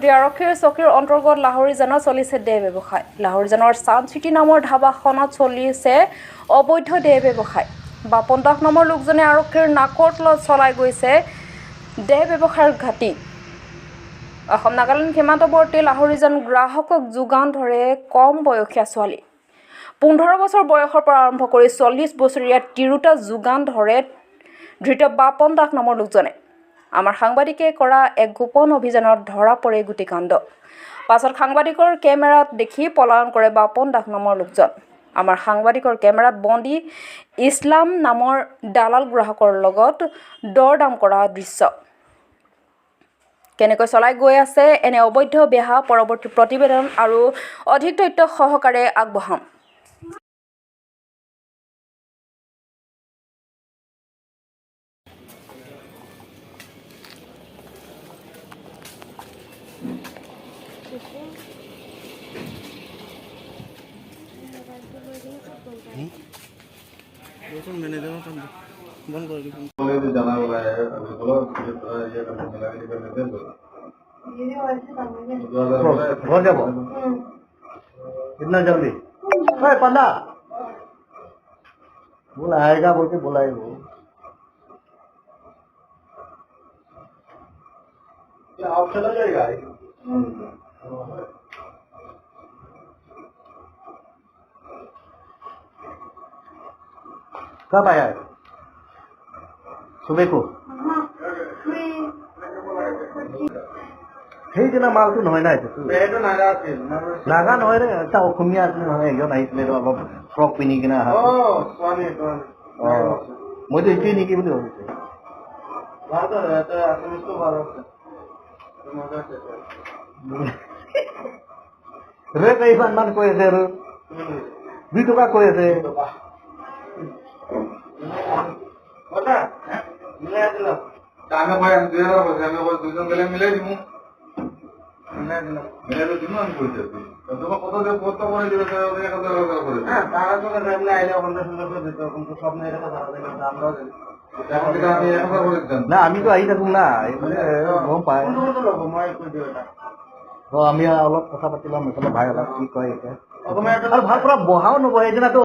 গণেশগুৰি আৰক্ষীৰ চকীৰ অন্তৰ্গত লাহৰীজানত চলিছে দেহ ব্যৱসায়। লাহৰীজানৰ চান চিটি নামৰ ধাবাখনত চলিছে অবৈধ দেহ ব্যৱসায়। বাপন দাস নামৰ লোকজনে আৰক্ষীৰ নাকৰ তলত চলাই গৈছে দেহ ব্যৱসায়ৰ ঘাটি। অসম নাগালেণ্ড সীমান্তৱৰ্তী লাহৰীজান গ্ৰাহকক যোগান ধৰে কম বয়সীয়া ছোৱালী। 15 বছৰ বয়সৰ পৰা আৰম্ভ কৰি 40 বছৰীয়া তিৰোতা যোগান ধৰে ধৃত বাপন দাস নামৰ লোকজনে। আমাৰ সাংবাদিকে কৰা এক গোপন অভিযানত ধৰা পৰে গোটেই কাণ্ড। পাছত সাংবাদিকৰ কেমেৰাত দেখি পলায়ন কৰে বাপন দাস নামৰ লোকজন। আমাৰ সাংবাদিকৰ কেমেৰাত বন্দী ইছলাম নামৰ দালাল গ্ৰাহকৰ লগত দৰ দাম কৰা দৃশ্য। কেনেকৈ চলাই গৈ আছে এনে অবৈধ বেহা, পৰৱৰ্তী প্ৰতিবেদন আৰু অধিক তথ্য সহকাৰে আগবঢ়াম। जाना बोला है, अभी बोलो ये मिला के दे बोला। ঘৰ যাব इतना जल्दी? ओए पंडा बोला आएगा बोल के बोला है वो। आप चला जाएगा। कब आया है? सुबह को। সেইদিনা মালটো নহয় না, এইটো নাগা আছিল। নাগা নহয় ৰে, এটা অসমীয়া আছিল নহয়, এজন আহিছিলে অলপ ফ্ৰক পিন্ধি কিনে অহা। অ, মইতো এইটোৱে নেকি বুলি ভাবিছো। ৰেট ইমান মান কৈ আছে আৰু 2 টকা কৈ আছে। আমি কয় আমি 2000 কৈছে, আমি কয় দুজন গেলে মিলাই দিমু, মিলাই তো দিমু আমি কইছি। তোমাক কত যে কত করে দিবে, 1000 1000 করে। আমি 1000 করে দিতাম না, আমিতো আহি থাকো না, এইফালে গম পাই। অ, আমি অলপ কথা পাতি ল'ম এইফালে, ভাই অলপ কি কয় এতিয়া। আৰু ভাল পৰা বহাও নবহে সেইদিনাতো।